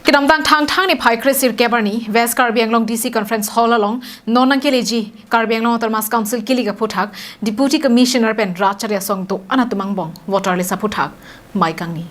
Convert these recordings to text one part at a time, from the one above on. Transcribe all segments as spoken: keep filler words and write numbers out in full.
Kedamtang Thangthang niphai kre-sirkep arni West Karbi Anglong D C Conference Hall along non nangkeleji Karbi Anglong Autonomous Council kilik aphuthak Deputy Commissioner pen Rat Chari Asong do-an atum angbong voter list aphuthak mei kangni.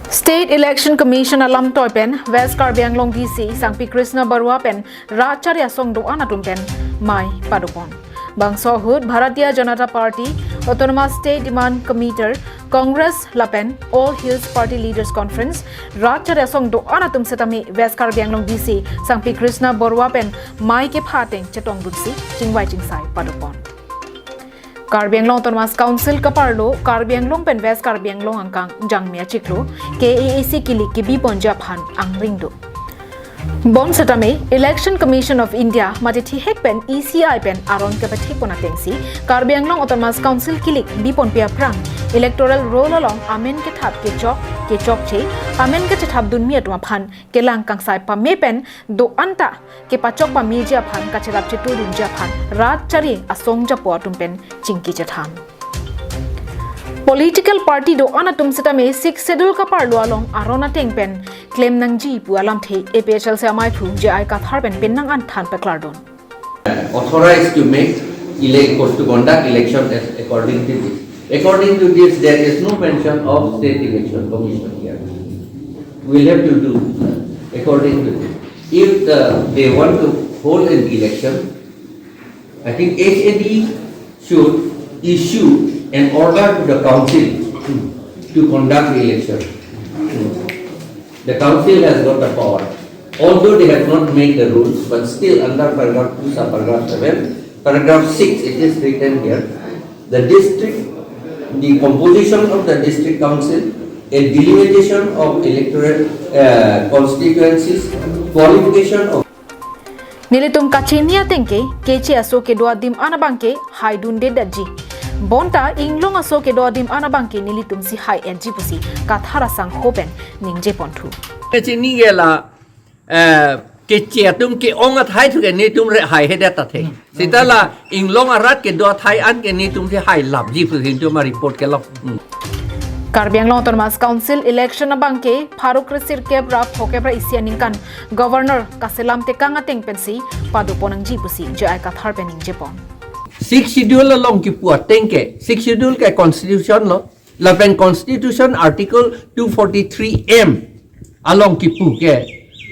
State Election Commission alamtoi pen West Karbi Anglong D C Sangpi Krishna Barua pen Rat Chari Asong do-an atum pen mei padopon. Bangso ahut Bharatiya Janata Party, Autonomous State Demand Committee, Congress lapen All Hills Party Leaders Conference Rat Chari Asong do-an atum setame West Karbi Anglong D C Sangpi Krishna Barua pen mei kepha ateng chetongdunsi chingvai chingsai padopon. Karbi Anglong Autonomous Council kaparlo Karbi Anglong pen West Karbi Anglong angkang jangmi achiklo K A A C kilik kebiponji aphan angring do. Bonsetame Election Commission of India mate thihek pen E C I pen aron kepethekpon atengsi Karbi Anglong Autonomous Council kilik biponpi aphrang electoral roll along amen kethap kechok kechokche amen kachethapdunmi atum aphan kelang kangsai pame pen do-an ta kepachok pameji aphan kacherap chetudunji aphan Rat Chari Asong japo atum pen chingki chethan. Political party do-an atum setame Sixth Schedule kaparlo along aron ateng pen klem nangji pu alamthe A P H L C amaiphu J I Kathar pen penang an than paklardun. Authorized to make elect, to conduct election as according to this. According to this, there is no mention of State Election Commission here. We'll have to do according to this. If the, they want to hold an election, I think H A D should issue an order to the council to conduct the election. The council has got the power. Although they have not made the rules, but still under paragraph two, subparagraph seven, paragraph six, it is written here, the district, the composition of the district council, a delimitation of electoral, uh, constituencies, qualification of Nelitum kachini ateng ke, keche aso kedo adim an abang ke haidunde detji. Bonta inglong aso kedo adim an abang ke nelitum si hai-etji pusi Kathar asangho pen ningjeponthu. Kachini ke la, eh, keche atum ke-ong athai thu ke netum re haihedet athe. Seta la inglong arat kedo athai an ke netum si hailapji pusi netum a-report kelong. Hmm. Karbi Anglong Autonomous Council election abang ke pharo kre-sirkep ra phokep ra isi aningkan Governor kaselam tekang ateng pensi padopon nangji pusi J I Kathar pen ningjepon. Sixth Schedule along kipu ateng ke, Sixth Schedule ke constitution lo, lapen constitution article two forty-three M along kipu ke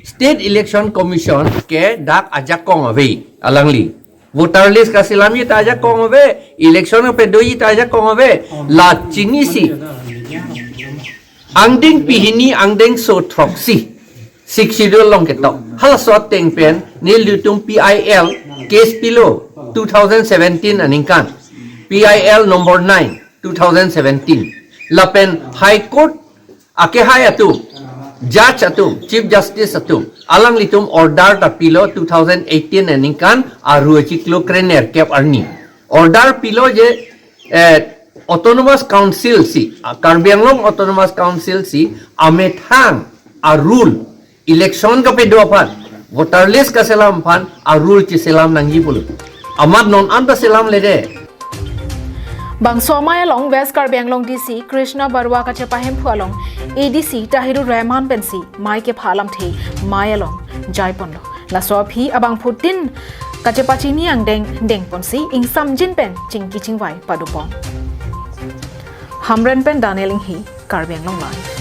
State Election Commission ke dak ajakong ave alangli. Voter list kaselamji ta ajakong ave, election kapedoji ta ajakong ave, la chinisi. Angdeng pehini angdengso throksi Sixth Schedule along ketok. Halaso ateng pen nelitum P I L case pilo two thousand seventeen aningkan. P I L number nine, two thousand seventeen. Lapen High Court akehai atum, judge atum, Chief Justice atum, alanglitum order ta pilo two thousand eighteen aningkan Aru achiklo krenerkep arni. Order pilo je, eh, Autonomous Council si, ah, Karbi Anglong Autonomous Council si amethang a-rule, election kapedo aphan, voter list kaselam aphan a-rule chiselam nangji pulo. Amat non anta selamledet. Bangso amei along West Karbi Anglong D C Krishna Barua kachepahemphu along A D C Tahirur Rahman pensi mei kepha alamthe mei along jaiponlo. Laso aphi abangphutin kachepachini angdeng dengponsi ingsamjin pen chingki chingvai padopon. Hamren pen Daniel Inghi, Karbi Anglong Live.